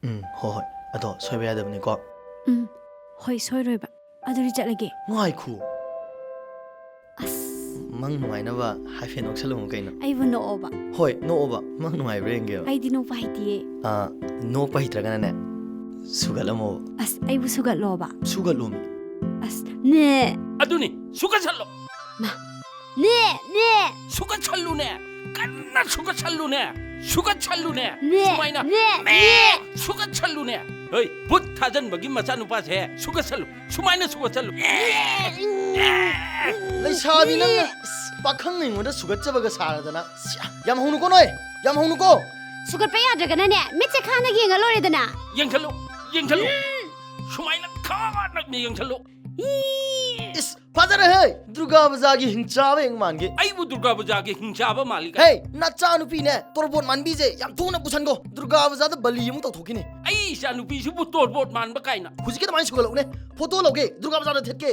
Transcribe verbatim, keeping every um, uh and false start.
ꯎꯝ, ꯍꯣꯏ, ꯍꯣꯏ꯫ ꯑꯗꯣ ꯁꯣꯏꯕ ꯌꯥꯗꯕꯅꯤꯀꯣ꯫ ꯎꯝ, ꯍꯣꯏ, ꯁꯣꯏꯔꯣꯏꯕ꯫ ꯑꯗꯨꯗꯤ ꯆꯠꯂꯒꯦ꯫ ꯉꯥꯏꯈꯣ꯫ ꯑꯁ꯫ ꯃꯪ ꯅꯨꯡꯉꯥꯏꯅꯕ ꯍꯥꯏꯐꯦꯠ ꯅꯣꯛꯁꯜꯂꯝꯃꯨ ꯀꯩꯅꯣ꯫ ꯑꯩꯕꯨ ꯅꯣꯛꯑꯣꯕ꯫ ꯍꯣꯏ, ꯅꯣꯛꯑꯣꯕ꯫ ꯃꯪ ꯅꯨꯡꯉꯥꯏꯕ꯭ꯔꯥ ꯌꯦꯡꯒꯦꯕ꯫ ꯑꯩꯗꯤ ꯅꯣꯛꯄ ꯍꯩꯇꯤꯌꯦ꯫ ꯑꯥ, ꯅꯣꯛꯄ ꯍꯩꯇ꯭ꯔꯒꯅꯅꯦ, ꯁꯨꯒꯠꯂꯝꯃꯣꯕ꯫ ꯑꯁ, ꯑꯩꯕꯨ ꯁꯨꯒꯠꯂꯣꯕ꯫ ꯁꯨꯒꯠꯂꯣꯃꯤ꯫ ꯑꯁ, ꯅꯦ꯫ ꯑꯗꯨꯅꯤ, ꯁꯨꯒꯠꯁꯜꯂꯣ꯫ ꯃꯥ꯫ ꯅꯦ, ꯅꯦ꯫ ꯁꯨꯒꯠꯁꯜꯂꯨꯅꯦ꯫ ꯀꯟꯅ ꯁꯨꯒꯠꯁꯜꯂꯨꯅꯦ꯫ ꯁꯨꯒꯠꯁꯜꯂꯨꯅꯦ꯫ ꯅꯦ, ꯁꯨꯃꯥꯏꯅ꯫ ꯅꯦ, ꯃꯦ꯫ ꯅꯦ꯫ ꯁꯨꯒꯠꯁꯜꯂꯨꯅꯦ꯫ ꯍꯣꯏ, ꯚꯨꯠ ꯊꯥꯖꯟꯕꯒꯤ ꯃꯆꯥꯅꯨꯄꯥꯁꯦ ꯁꯨꯒꯠꯁꯜꯂꯨ꯫ ꯁꯨꯃꯥꯏꯅ ꯁꯨꯒꯠꯁꯜꯂꯨ꯫ ꯂꯩꯁꯥꯕꯤ ꯅꯪꯅ, ꯏꯁ, ꯄꯥꯈꯪ ꯑꯩꯉꯣꯟꯗ ꯁꯨꯒꯠꯆꯕꯒ ꯁꯥꯔꯗꯅ꯫ ꯁꯤꯌꯥ, ꯌꯥꯝ ꯍꯧꯅꯨꯀꯣ ꯅꯣꯏ, ꯌꯥꯝ ꯍꯧꯅꯨꯀꯣ꯫ ꯁꯨꯒꯠꯄ ꯌꯥꯗ꯭ꯔꯒꯅꯅꯦ, ꯃꯤꯠꯁꯦ ꯈꯥꯡꯅ ꯌꯦꯡꯉ ꯂꯣꯏꯔꯦꯗꯅ꯫ ꯌꯦꯡꯁꯜꯂꯨ, ꯌꯦꯡꯁꯜꯂꯨ꯫ ꯁꯨꯃꯥꯏꯅ ꯈꯥꯡꯅ ꯌꯦꯡꯁꯜꯂꯨ꯫ ꯏꯁ, ꯐꯖꯔꯦꯍꯦ! ꯗꯨꯔꯒꯥ ꯄꯨꯖꯥꯒꯤ ꯍꯤꯡꯆꯥꯕ ꯍꯦꯛ ꯃꯥꯟꯒꯦ꯫ ꯑꯩꯕꯨ ꯗꯨꯔꯒꯥ ꯄꯨꯖꯥꯒꯤ ꯍꯤꯡꯆꯥꯕ ꯃꯥꯜꯂꯤ ꯀꯥꯏ? ꯍꯦ, ꯅꯆꯥꯅꯨꯄꯤꯅꯦ, ꯇꯣꯔꯕꯣꯠ ꯃꯥꯟꯕꯤꯁꯦ ꯌꯥꯝ ꯊꯨꯅ ꯄꯨꯁꯟꯈꯣ꯫ ꯗꯨꯔꯒꯥ ꯄꯨꯖꯥꯗ ꯕꯂꯤ ꯑꯃꯨꯛ ꯇꯧꯊꯣꯛꯈꯤꯅꯤ꯫ ꯑꯩ ꯏꯆꯥꯅꯨꯄꯤꯁꯤꯕꯨ ꯇꯣꯔꯕꯣꯠ ꯃꯥꯟꯕ ꯀꯥꯏꯅ? ꯍꯧꯖꯤꯛꯀꯤ ꯑꯗꯨꯃꯥꯏꯅ ꯁꯨꯒꯠꯂꯛꯎꯅꯦ꯫ ꯐꯣꯇꯣ ꯂꯧꯒꯦ, ꯗꯨꯔꯒꯥ ꯄꯨꯖꯥꯗ ꯊꯦꯠꯀꯦ꯫